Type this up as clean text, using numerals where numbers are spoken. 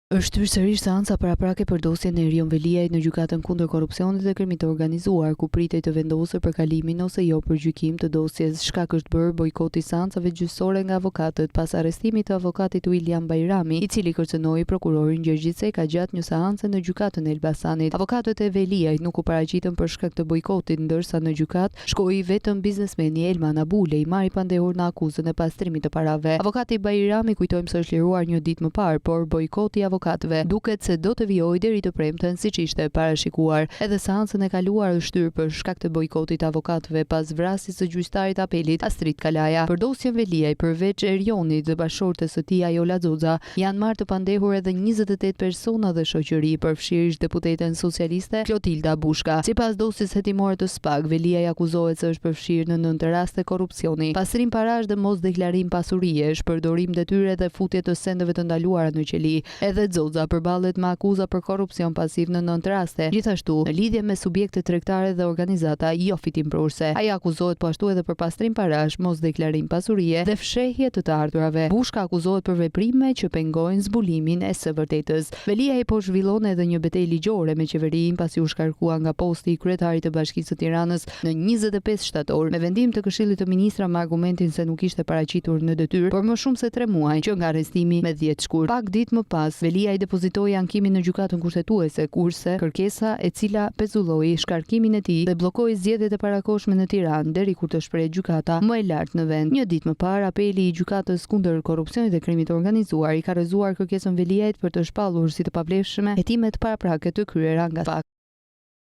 Është shtyrë sërish seanca paraprake për dosjen e Erion Veliajt në Gjykatën Kundër Korrupsionit dhe Krimit të Organizuar, ku pritej të vendosej për kalimin ose jo për gjykim të dosjes. Shkak është bërë bojkoti i seancave gjyqësore nga avokatët pas arrestimit të avokatit William Bajrami, i cili kërcënoi prokurorin Gjergji Ceka gjatë një seance në Gjykatën e Elbasanit. Avokatët e Veliajt nuk u paraqitën për shkak të bojkotit, ndërsa në gjykatë Shkoi vetëm biznesmeni Elman Abule, i marrë i pandehur në akuzën e pastrimit të parave. Avokati Bajrami kujtojmë se është liruar një ditë më parë, por bojkoti i avokatëve duket se do të vijojë deri të premten siç ishte parashikuar. Edhe seancën e kaluar është shtyrë për shkak të bojkotit të avokatëve pas vrasjes së gjyqtarit të Apelit, Astrit Kalaja. Për dosjen Veliaj, përveç Erionit dhe bashkëshortes së tij Ajola Xoxa, Janë marrë të pandehur edhe 28 persona dhe shoqëri, përfshirë ish-deputeten socialiste Klotilda Bushka. Sipas dosjes hetimore të SPAK, Veliaj akuzohet se është përfshirë në nëntë raste korrupsioni, pastrim parash dhe mosdeklarim pasurie, shpërdorim detyre dhe futje të sendeve të ndaluara në qeli. Edhe Xoxa përballet me akuza për korrupsion pasiv në nëntë raste, gjithashtu, në lidhje me subjekte tregtare dhe organizata jofitimprurëse. Ai akuzohet po ashtu edhe për pastrim parash, mosdeklarim pasurie dhe fshehje të të ardhurave. Bushka akuzohet për veprime që pengojnë zbulimin e së vërtetës. Veliaj po zhvillon edhe një betejë ligjore me qeverinë pasi u shkarkua nga posti i kryetarit të Bashkisë së Tiranës në 25 shtator, me vendim të Këshillit të Ministrave me argumentin se nuk ishte paraqitur në detyrë për më shumë se tre muaj që nga arrestimi me 10 shkurt. Pak ditë më pas, Veliaj depozitoi ankimin në Gjykatën Kushtetuese, kurse kërkesa e cila pezulloi shkarkimin e tij dhe bllokoi zgjedhjet e parakohshme në Tiranë deri kur të shprehet gjykata më e lartë në vend. Një ditë më parë, Apeli i Gjykatës kundër Korrupsionit dhe Krimit të Organizuar i ka rrëzuar kërkesën Veliajt për të shpallur si të pavlefshme hetimet paraprake të kryera nga SPAK.